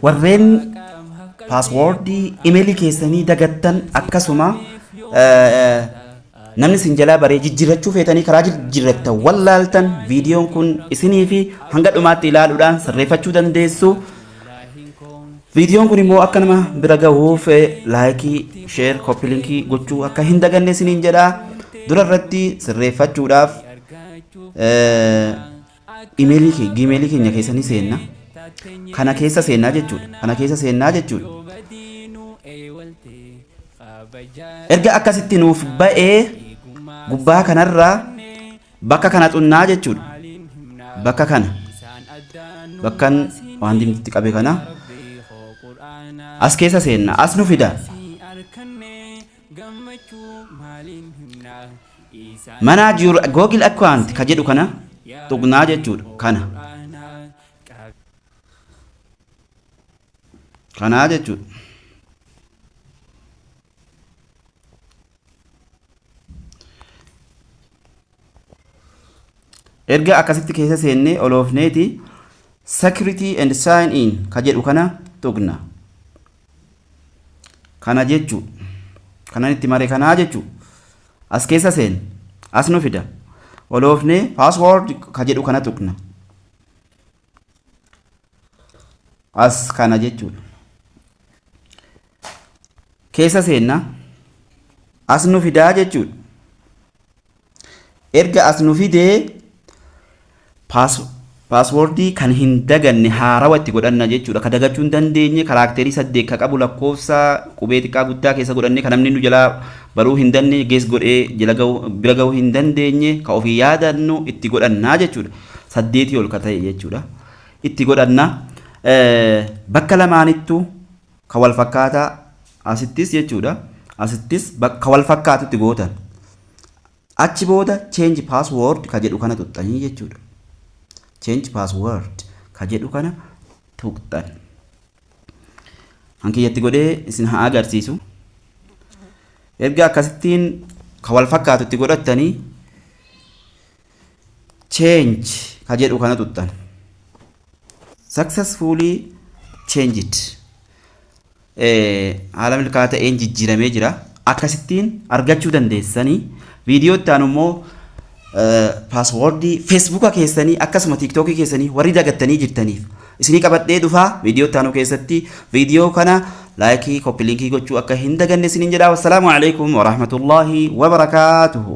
Warreen passwordii imeelii keessanii dagattan, akkasuma namni isin jalaa baree jijjiirrachuu feetanii karaa jijjiirrattan wallaaltan, viidiyoon kun isinii fi hanga dhumaatti ilaaluudhaan sirreeffachuu dandeessu. Viidiyoon kun immoo akka nama bira gahuuf like, share, copy linkii gochuu akka hin daganne isiniin jedha. Dura irratti sirreeffachuudhaaf imeelii Gmailii keenya keessa ni seenna. Kana keessa seennaa jechuudha. Kana keessa seennaa jechuudha. Erga akkasitti nuuf ba'ee, gubbaa kanarraa bakka kana xunnaa jechuudha. Bakka kana. Bakkan waan diimtutti qabe kana as keessa seenna. As nu fida. "Manage your Google account" ka jedhu kana tuqnaa jechuudha. Kana. Kanaa jechuudha. Erga akkasitti keessa seennee oloofneeti, "Security and sign in" ka jedhu kana tuqna. Kana jechuu. Kanan itti mare kanaa jechuu. As keessa seen. As nu fida. Oloofnee "password" ka jedhu kana tuqna. As kana jechuudha. Keessa seenna. As nu fidaa jechuudha. Erga as nu fidee, passwordii kan hin daganne haarawa itti godhanna jechuudha. Ka dagachuu hin dandeenye, characterii 8 ka qabu, lakkoofsa, qubee xiqqaa guddaa keessa godhanne, kan namni nu jalaa baruu hin dandeenye, guess godhee jala gahu bira gahuu hin dandeenye, ka ofii yaadannu itti godhannaa jechuudha. 8 ol ka ta'e jechuudha. Itti godhanna. Bakka lamaanittuu ka wal fakkaataa, asittis jechuudha. Asittis bakka wal fakkaatutti gootan. Achi booda "change password" ka jedhu kana tuqxanii jechuudha. "Change password" ka jedhu kana tuqxan. Hankiyyatti godhee isin haa agarsiisu. Erga akkasittiin ka wal fakkaatutti godhattanii, "change" ka jedhu kana tuqxan. Successfully changed. Haala milkaa'aa ta'een jijjiiramee jira. Akkasittiin argachuu dandeessanii. Viidiyoo itti aanu immoo passwordii Facebooka keessanii akkasuma TikTokii keessanii warri dagattanii jirtaniif isinii qabadhee dhufaa viidiyoo itti aanu keessatti. Viidiyoo kana like, copy linkii gochuu akka hin daganne isiniin jedha. Wassalaamu alaikum warahmatullaahi wabarakaatuhu.